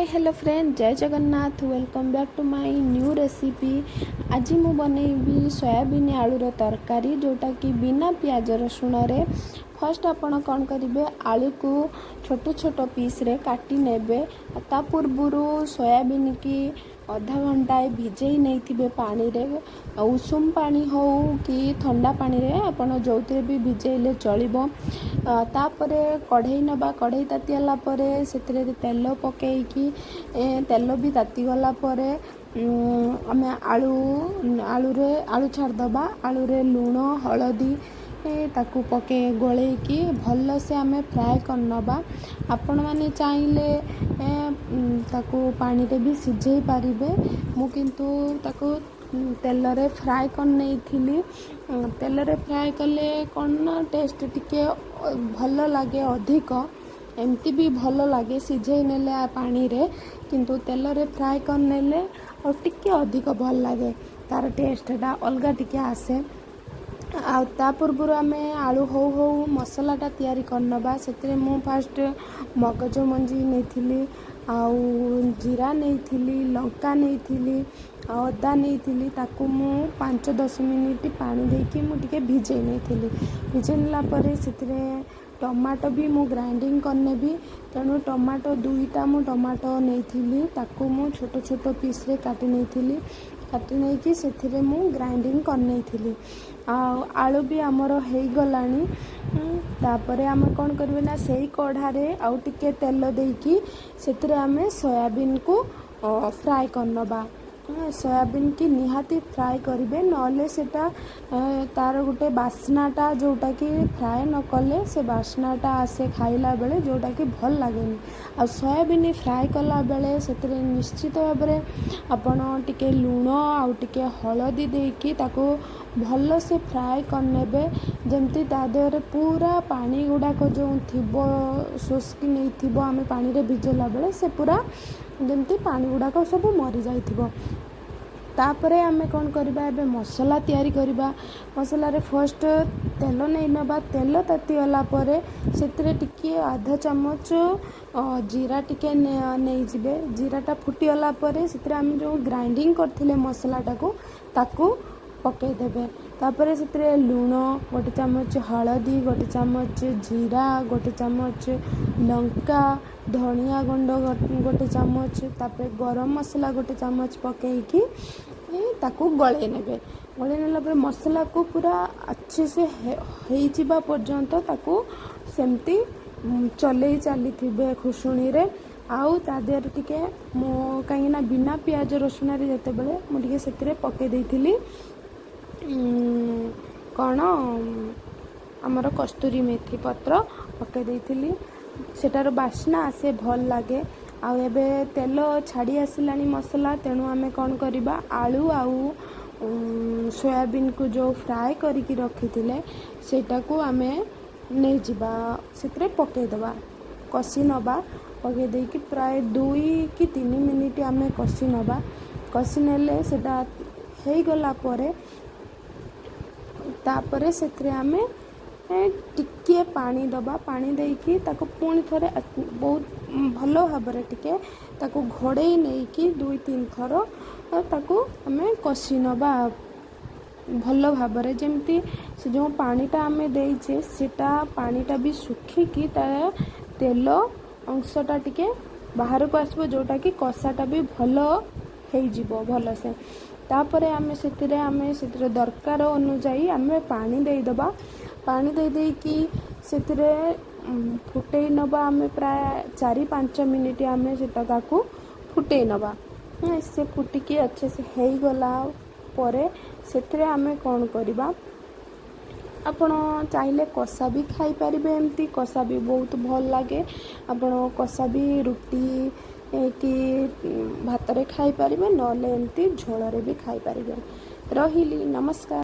Hello friend, Jai Jagannath. Welcome back to my new recipe. ଆଜି ମୁଁ ବନେଇବି ସୋୟାବିନ୍ ଆଳୁର ତରକାରୀ, ଯେଉଁଟାକି ବିନା ପିଆଜ ରସୁଣରେ। ଫାର୍ଷ୍ଟ ଆପଣ କ'ଣ କରିବେ? ଆଳୁକୁ ଛୋଟ ଛୋଟ ପିସ୍ରେ କାଟି ନେବେ। ତା ପୂର୍ବରୁ ସୋୟାବିନ୍କି ଅଧା ଘଣ୍ଟାଏ ଭିଜେଇ ନେଇଥିବେ ପାଣିରେ। ଉଷୁମ ପାଣି ହେଉ କି ଥଣ୍ଡା ପାଣିରେ, ଆପଣ ଯେଉଁଥିରେ ବି ଭିଜେଇଲେ ଚଳିବ। ତାପରେ କଢ଼େଇ ନେବା। କଢ଼େଇ ତାତିଗଲା ପରେ ସେଥିରେ ତେଲ ପକାଇକି, ତେଲ ବି ତାତିଗଲା ପରେ ଆମେ ଆଳୁରେ ଆଳୁ ଛାଡ଼ିଦେବା। ଆଳୁରେ ଲୁଣ, ହଳଦୀ ତାକୁ ପକାଇ ଗୋଳେଇକି ଭଲସେ ଆମେ ଫ୍ରାଏ କରିନେବା। ଆପଣମାନେ ଚାହିଁଲେ ତାକୁ ପାଣିରେ ବି ସିଝେଇ ପାରିବେ। ମୁଁ କିନ୍ତୁ ତାକୁ ତେଲରେ ଫ୍ରାଏ କରିନେଇଥିଲି। ତେଲରେ ଫ୍ରାଏ କଲେ କ'ଣ ନା ଟେଷ୍ଟ ଟିକେ ଭଲ ଲାଗେ ଅଧିକ। ଏମିତି ବି ଭଲ ଲାଗେ ସିଝେଇ ନେଲେ ପାଣିରେ, କିନ୍ତୁ ତେଲରେ ଫ୍ରାଏ କରିନେଲେ ଆଉ ଟିକେ ଅଧିକ ଭଲ ଲାଗେ, ତା'ର ଟେଷ୍ଟଟା ଅଲଗା ଟିକେ ଆସେ। ଆଉ ତା ପୂର୍ବରୁ ଆମେ ଆଳୁ ହଉ ହଉ ମସଲାଟା ତିଆରି କରିନେବା। ସେଥିରେ ମୁଁ ଫାଷ୍ଟ ମଗଜ ମଞ୍ଜି ନେଇଥିଲି, ଆଉ ଜିରା ନେଇଥିଲି, ଲଙ୍କା ନେଇଥିଲି, ଆଉ ଅଦା ନେଇଥିଲି। ତାକୁ ମୁଁ 5-10 ମିନିଟ୍ ପାଣି ଦେଇକି ମୁଁ ଟିକେ ଭିଜେଇ ନେଇଥିଲି। ଭିଜେଇ ନେଲା ପରେ ସେଥିରେ ଟମାଟୋ ବି ମୁଁ ଗ୍ରାଇଣ୍ଡିଙ୍ଗ କରିନେବି। ତେଣୁ ଟମାଟୋ ଦୁଇଟା ମୁଁ ଟମାଟୋ ନେଇଥିଲି। ତାକୁ ମୁଁ ଛୋଟ ଛୋଟ ପିସ୍ରେ କାଟି ନେଇଥିଲି। କାଟି ନେଇକି ସେଥିରେ ମୁଁ ଗ୍ରାଇଣ୍ଡିଙ୍ଗ କରିନେଇଥିଲି। ଆଉ ଆଳୁ ବି ଆମର ହେଇଗଲାଣି। ତାପରେ ଆମେ କ'ଣ କରିବେ ନା, ସେଇ କଢ଼ାରେ ଆଉ ଟିକେ ତେଲ ଦେଇକି ସେଥିରେ ଆମେ ସୋୟାବିନ୍କୁ ଫ୍ରାଏ କରିନେବା। ସୋୟାବିନ୍କି ନିହାତି ଫ୍ରାଏ କରିବେ, ନହେଲେ ସେଇଟା ତା'ର ଗୋଟେ ବାସ୍ନାଟା, ଯେଉଁଟାକି ଫ୍ରାଏ ନ କଲେ ସେ ବାସ୍ନାଟା ଆସେ ଖାଇଲା ବେଳେ, ଯେଉଁଟାକି ଭଲ ଲାଗେନି। ଆଉ ସୋୟାବିନ୍ ଫ୍ରାଏ କଲାବେଳେ ସେଥିରେ ନିଶ୍ଚିତ ଭାବରେ ଆପଣ ଟିକେ ଲୁଣ ଆଉ ଟିକେ ହଳଦୀ ଦେଇକି ତାକୁ ଭଲସେ ଫ୍ରାଏ କରିନେବେ, ଯେମିତି ତା ଦେହରେ ପୁରା ପାଣି ଗୁଡ଼ାକ ଯେଉଁ ଥିବ, ଶୋଷିକି ନେଇଥିବ ଆମେ ପାଣିରେ ଭିଜେଇଲା ବେଳେ, ସେ ପୁରା ଯେମିତି ପାଣି ଗୁଡ଼ାକ ସବୁ ମରିଯାଇଥିବ। ତାପରେ ଆମେ କ'ଣ କରିବା? ଏବେ ମସଲା ତିଆରି କରିବା। ମସଲାରେ ଫାର୍ଷ୍ଟ ତେଲ ନେଇ ନେବା। ତେଲ ତାତିଗଲା ପରେ ସେଥିରେ ଟିକିଏ ଅଧ ଚାମଚ ଜିରା ଟିକେ ନେଇଯିବେ। ଜିରାଟା ଫୁଟିଗଲା ପରେ ସେଥିରେ ଆମେ ଯେଉଁ ଗ୍ରାଇଣ୍ଡିଙ୍ଗ କରିଥିଲେ ମସଲାଟାକୁ, ତାକୁ ପକାଇଦେବେ। ତାପରେ ସେଥିରେ ଲୁଣ ଗୋଟେ ଚାମଚ, ହଳଦୀ ଗୋଟେ ଚାମଚ, ଜିରା ଗୋଟେ ଚାମଚ, ଲଙ୍କା, ଧନିଆ ଗୁଣ୍ଡ ଗୋଟେ ଚାମଚ, ତାପରେ ଗରମ ମସଲା ଗୋଟେ ଚାମଚ ପକାଇକି ତାକୁ ଗଳେଇ ନେବେ। ଗଳେଇ ନେଲା ପରେ ମସଲାକୁ ପୁରା अच्छे ସେ ହେଇଯିବା ପର୍ଯ୍ୟନ୍ତ ତାକୁ ସେମିତି ଚଲେଇ ଚାଲିଥିବେ ଖୁସୁଣିରେ। ଆଉ ତା ଦେହରେ ଟିକେ ମୁଁ, କାହିଁକିନା ବିନା ପିଆଜ ରସୁଣରେ ଯେତେବେଳେ, ମୁଁ ଟିକେ ସେଥିରେ ପକାଇ ଦେଇଥିଲି କ'ଣ, ଆମର କସ୍ତୁରୀ ମେଥି ପତ୍ର ପକାଇ ଦେଇଥିଲି। ସେଟାର ବାସ୍ନା ଆସେ, ଭଲ ଲାଗେ। ଆଉ ଏବେ ତେଲ ଛାଡ଼ି ଆସିଲାଣି ମସଲା। ତେଣୁ ଆମେ କ'ଣ କରିବା? ଆଳୁ ଆଉ ସୋୟାବିନ୍କୁ ଯେଉଁ ଫ୍ରାଏ କରିକି ରଖିଥିଲେ, ସେଇଟାକୁ ଆମେ ନେଇଯିବା, ସେଥିରେ ପକାଇଦେବା, କଷି ନେବା। ପକାଇ ଦେଇକି ପ୍ରାୟ 2 କି 3 ମିନିଟ୍ ଆମେ କଷି ନେବା। କଷି ନେଲେ ସେଇଟା ହେଇଗଲା ପରେ ତାପରେ ସେଥିରେ ଆମେ ଟିକିଏ ପାଣି ଦେବା। ପାଣି ଦେଇକି ତାକୁ ପୁଣି ଥରେ ବହୁତ ଭଲ ଭାବରେ ଟିକେ ତାକୁ ଘୋଡ଼େଇ ନେଇକି 2-3 ଥର ତାକୁ ଆମେ କଷି ନେବା ଭଲ ଭାବରେ, ଯେମିତି ସେ ଯେଉଁ ପାଣିଟା ଆମେ ଦେଇଛେ, ସେଟା ପାଣିଟା ବି ଶୁଖିକି ତା ତେଲ ଅଂଶଟା ଟିକେ ବାହାରକୁ ଆସିବ, ଯେଉଁଟାକି କଷାଟା ବି ଭଲ ହେଇଯିବ ଭଲସେ। ତାପରେ ଆମେ ସେଥିରେ ଦରକାର ଅନୁଯାୟୀ ଆମେ ପାଣି ଦେଇଦେବା। ପାଣି ଦେଇ ଦେଇକି ସେଥିରେ ଫୁଟେଇ ନେବା। ଆମେ ପ୍ରାୟ 4-5 ମିନିଟ୍ ଆମେ ସେଟା ତାକୁ ଫୁଟେଇ ନେବା। ସେ ଫୁଟିକି अच्छे ସେ ହେଇଗଲା ପରେ ସେଥିରେ ଆମେ କ'ଣ କରିବା? ଆପଣ ଚାହିଁଲେ କଷା ବି ଖାଇପାରିବେ। ଏମିତି କଷା ବି ବହୁତ ଭଲ ଲାଗେ। ଆପଣ କଷା ବି ରୁଟି କି ଭାତରେ ଖାଇପାରିବେ, ନହେଲେ ଏମିତି ଝୋଳରେ ବି ଖାଇପାରିବେ। ରହିଲି, ନମସ୍କାର।